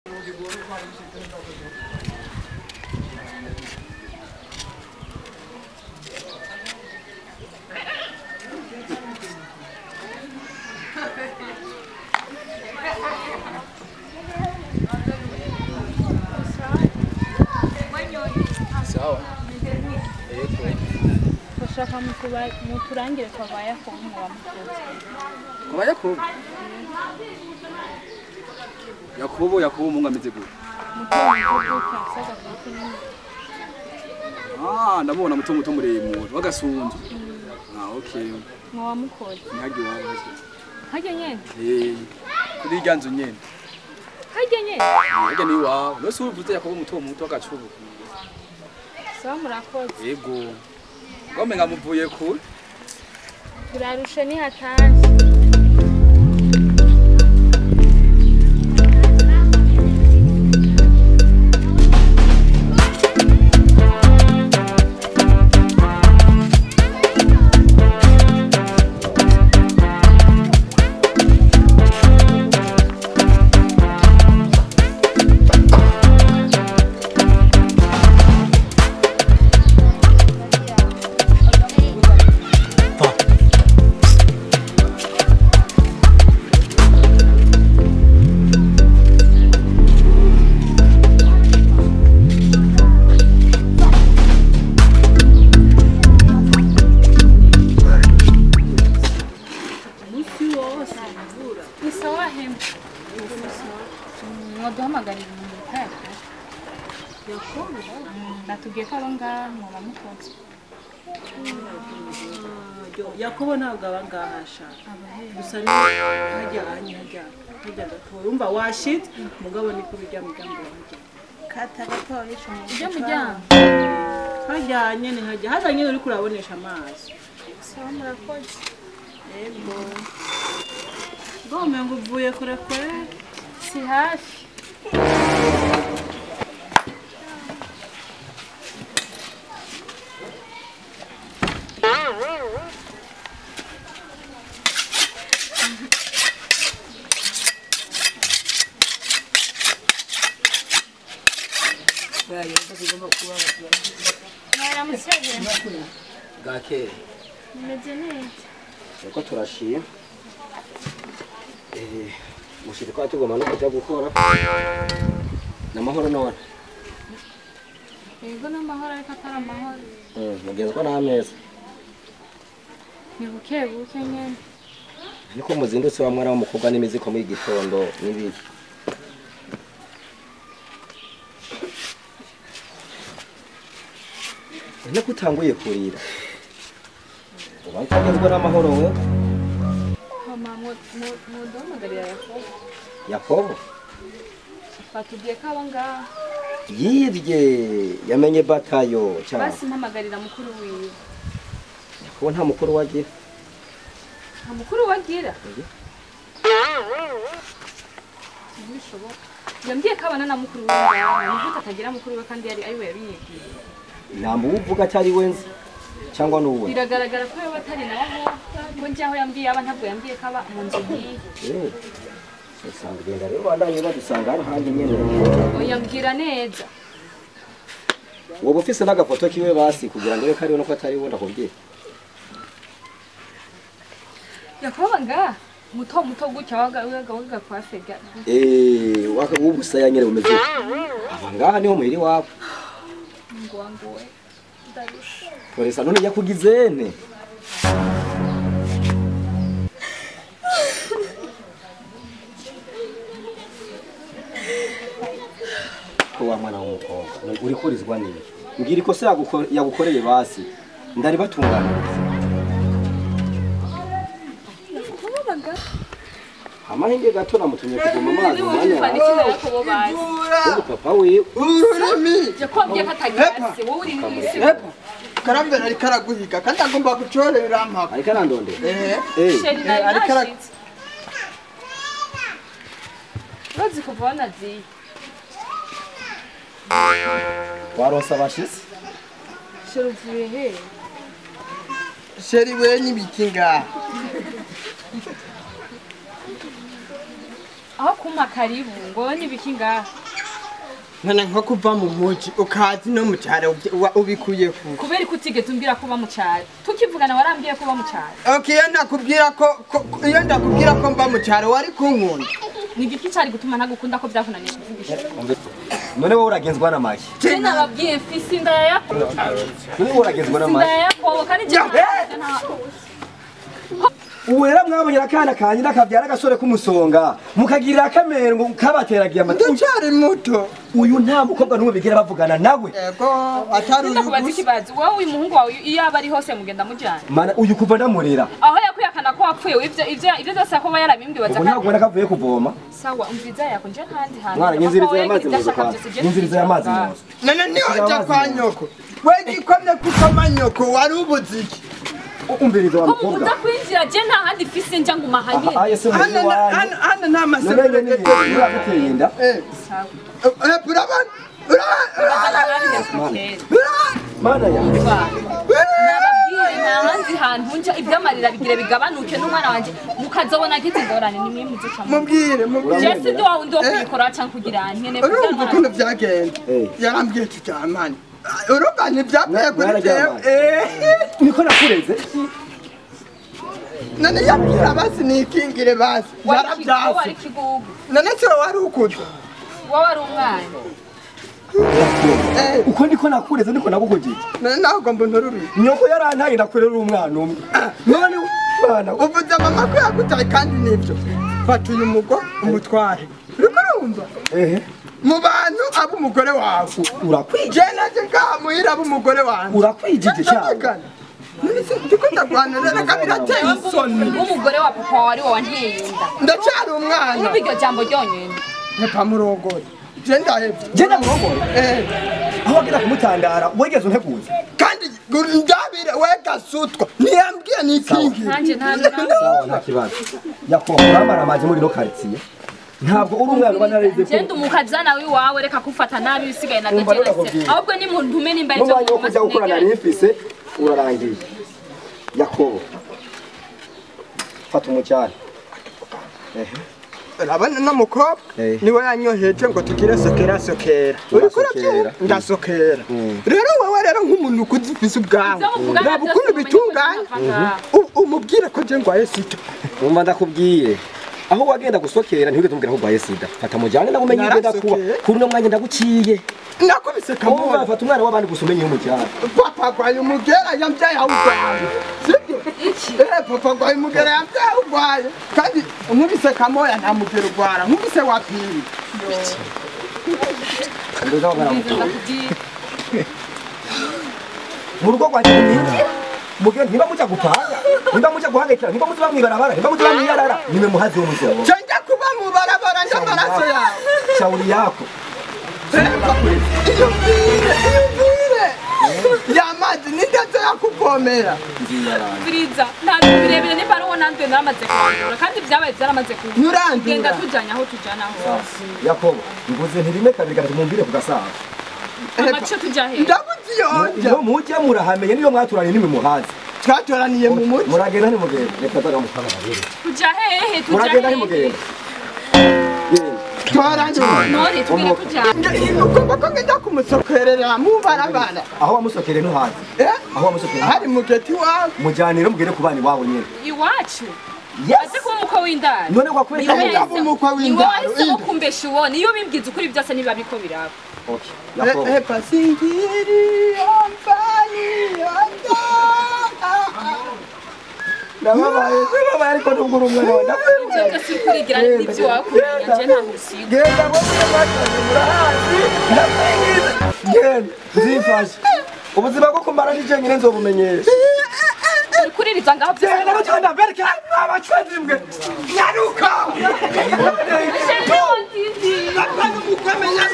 Sawa. Yego. Bashaka muturangire kwa ba Yakobo wamukoze. Kwa Yakobo? Yakobo Yakobo mungu ameze gute? Ah, ndabona muto muto muremure wagasunzu. Ah, okay. Mwamukoze. Nihagi wawe hajye. Hajye nyene? Eh. Kuri irya nzu nyene. Hajye nyene? Hajye ni wawe. Nose uvuze Yakobo muto muto wagacubu. Sawa murakoze. Yego. Ngome ngamuvuye kure. Turarushe ni hatari. Yakobo ntabwo aba ngaha sha gusa ni hajya hajya hajya gato urumva washitse mugabo ni kubijya muryango hajya kata gato yisho ujya muryango hajya nyene hajya hajya nyene uri kurabonesha amaso. Sawa murakoze. Yego gome ngo uvuye kure kure si hafi. Gake. Meze neza. Yako turashiye. Mushite kwa tugoma no kujya gukora. Namahoro none. Yego namahoro ariko atari amahoro. Mugezwa n'ameza. Ni buke buke nyene. Niko muzindutse wa mwana w'umukobwa n'imiziko muri gitondo n'ibiki. Niko utanguye kurira. Ubanza n'amahoro we. Mama muduhamagarira Yakobo. Yakobo? Batubwiye ko aba ngaha. Yibye yamenye batayo cyane. Basi mpamagarira mukuru wiwe. Yakobo nta mukuru wagira. Nta mukuru wagira? Ntibishoboka. Yambwiye ko abana na mukuru wiwe. Ni atagira mukuru we kandi yari ariwe yabinyibwiye. Nta uvuga atari wenze cyangwa nuwe. Biragaragara ko yoba atari naho ko njyaho yambwiye aba ntabwo yambwiye ko aba mu nzu nkiyi. Usanga genda rero bandanye badusanga hano handi nyene. Oya mbwira neza. Wowe ufise n'agafoto kiwe basi kugira ngo reka ariwe nuko atari we ndakubwiye. Yakobo nga muto muto gutya waga waga kwa fega. Waka ubusaya nyene bumeze. Aba ngaha niho muhiri wabo. Ngwanguwe. Ndarusha. Polisa none yakugizene. Ko wa mwana w'umukobwa uri kurizwa niki? Mbwira ikosa yagukoreye basi ndari batunganiriza. Amahenge gato namutumye kuvoma amazi umwanya. Papa wiwe ururimi yakombye katagirase wowe uri mwisi. Karambera ari karaguhiga kandi agomba gucorera mpaka. Ariko arandondera. Ariko Urazi kuva naziye. Waronsa abashitsi? Sheri uvuye he? Sheri we n'ibiki ngaha? Aho kumpa karibu ngo nibiki ngaha. None nko kuva mu muji ukazi no mu cyaro ubikuye ku. Kubera ko utigeze umbwira ko uba mu cyaro. Tukivugana warambwiye ko uba mu cyaro. Okay, iyo ndakubwira ko iyo ndakubwira ko mba mu cyaro wari kunkunda. Ni igiki cyari gutuma ntagukunda ko byakunaniye kuvugisha? None wowe uragenzwa na make. Je nababwiye mfise inda ya Yakobo. None wowe uragenzwa na make. Inda ya Yakobo kandi je Ubu rero mwabonye akana kanje ndakabyara agasore k'umusonga mukagirira akamero ngo kabateragiye amata. Ndacyari muto. Uyu nta mukobwa n'umwe bigera bavugana nawe. Yego atari uyu. Ndakubaza ikibazo wowe uyu muhungu wawe iyo aba ari hose mugenda mujyana. Mana uyu kuva ndamurera. Aho yakwiyakana ko wapfuye ivyo byose ko yarabimbwiye baza. Ubu ntabwo ubona kavuye kuvoma. Sawa umviza yako nje ntandi hantu. Mwana nyinziriza y'amazi mu nzu. Nyinziriza y'amazi mu nzu. None niho nja kwa nyoko. We gikomye kuko manyoko wari ubuziki. Umviriza wa mukobwa. Ko kwinjira je nta handi fise nja nguma hanye. Hano nta masebere. Uraguteye inda. Sawa. Urabona? Mana ya. Nababwiye nta handi hantu nja ibyamarira bigire bigabanuke n'umwana wanje mukazobona gize ingorane nimwe muzica. Mubwire mubwire. Je sindi wa wundi wo kuyikora canke kugira nkene. Urumva ukuntu byagenda. Yarambwiye turyamane. Urumva ntibyapfuye kuri jewe. Niko nakureze. None yabwira basi nikingire basi. Yarabyase. None se wari ukuze. Wowe wari umwana. Uko niko nakureze niko nagukujije. None nawe ugomba untururire. Nyoko yarantaye ndakurera umwana umwe. None bana uvuze mama ko yagutaye kandi nibyo. Fata uyu mugore umutware. Uriko urumva? Mu bantu abo umugore wawe. Urakwije. Je naje ngamuhira abo umugore wawe. Urakwijije cyane. None se ndiko ndagwana reka birateye isoni. Umugore wa papa wari wowe wanteye inda. Ndacyari umwana. Urumva iryo jambo ryonyene. Ntepa murongore. Je ndahevye. Je ndamurongore. Aho wagira kumutandara wegeze unteguza. Kandi ndabire we gasutwa. Niyambwiye nikingi. Nanje nta. Sawa nta kibazo. Yakobo uramara amazi muri no quartier. Ntabwo uri umwana uba nareze ko genda umukazana wiwawe reka kufata nabi bisigaye na gaje ahubwo ni muntu ume nimba ari cyo kujya gukorana n'ifise urarangiye. Yakobo fata umucyane. Urabona no mukobwa niwe yanyoheje ngo tugire sokera sokera. Uriko urabyumva ndasokera. Rero wewe rero nk'umuntu ukuze ufise ubwawe raba ukuntu bitunganye umubwire ko je ngwaye sida. Umva ndakubwiye aho wagenda gusokera ntiwigeze umbwira ko urwaye sida. Fata mujyane ndagumenye ibyo kuba kuri uno mwanya ndaguciye. Nakubise kamwe. Fata umwana w'abandi gusa umenye umujyane. Papa agwaye umugera yambyaye awurwaye. Sibyo? Iki? Papa agwaye umugera yambyaye awurwaye. Kandi nkubise kamoya nta mugera urwara. Nkubise wa pili. Mu rugo rwanjye mwinjira. Mugende niba mujya gupanga, niba mujya guhangayikira, niba mujya mw'ibarabara, niba mujya mw'iyarara, nimwe muhazi wo muzobo. Nja kuba mu barabara nja amaraso yawe. Shauri yako. Iyo mvire. Ya mazi nindaza yakuvomera. Biriza, nta birebire nimba ari uwo nanduye naramaze kwandura kandi byabaye byaramaze kuba. Nturandura. Genda tujanye aho tujana hose. Yakobo, mvuze ntirime kabiri gatatu mumbire ku gasaha. Amaco tujya he? Ndabuze iyo nja. Iyo mujya murahamenye niyo mwaturanye nimwe muhazi. Twatoraniye mu muji. Muragenda ntimugenda. Reka ndaga mukabara. Tujya hehe? Tujya Muragenda hehe? ntimugenda. Twarangiye. None tubwire tujya. Ugomba ko ngenda kumusokerera mu barabara. Aho wamusokereye ntuhazi. Aho wamusokereye. Hari mugeti wawe. Mujyanire mugere ku bana iwabo nyene. Iwacu. Yes. Aze kuba umukwe w'indaro. None wakwereka Niwe umukwe w'indaro. Niwe wahisemo kumbesha uwo. Niyo bimbwiza ukuri byose niba biko biraba. Okay. Yakobo. Pasingiri amfani anda. Ndababaye, ndababaye ariko ntugura umwana wawe. Ibyo byose uri kurigira n'ibyo wakumenya nje nta musiga. Genda ngo mwatanze murahazi. Ndakwingiza. Genda, nzifashe. Ubuzima bwo kumara ni jenyine nzobumenyesha. Uri kuririza ngaho byose. Genda ngo cyanda bereka abacwenzi mbwe. Nyaruka. Ndindi. Apana mukwemenya.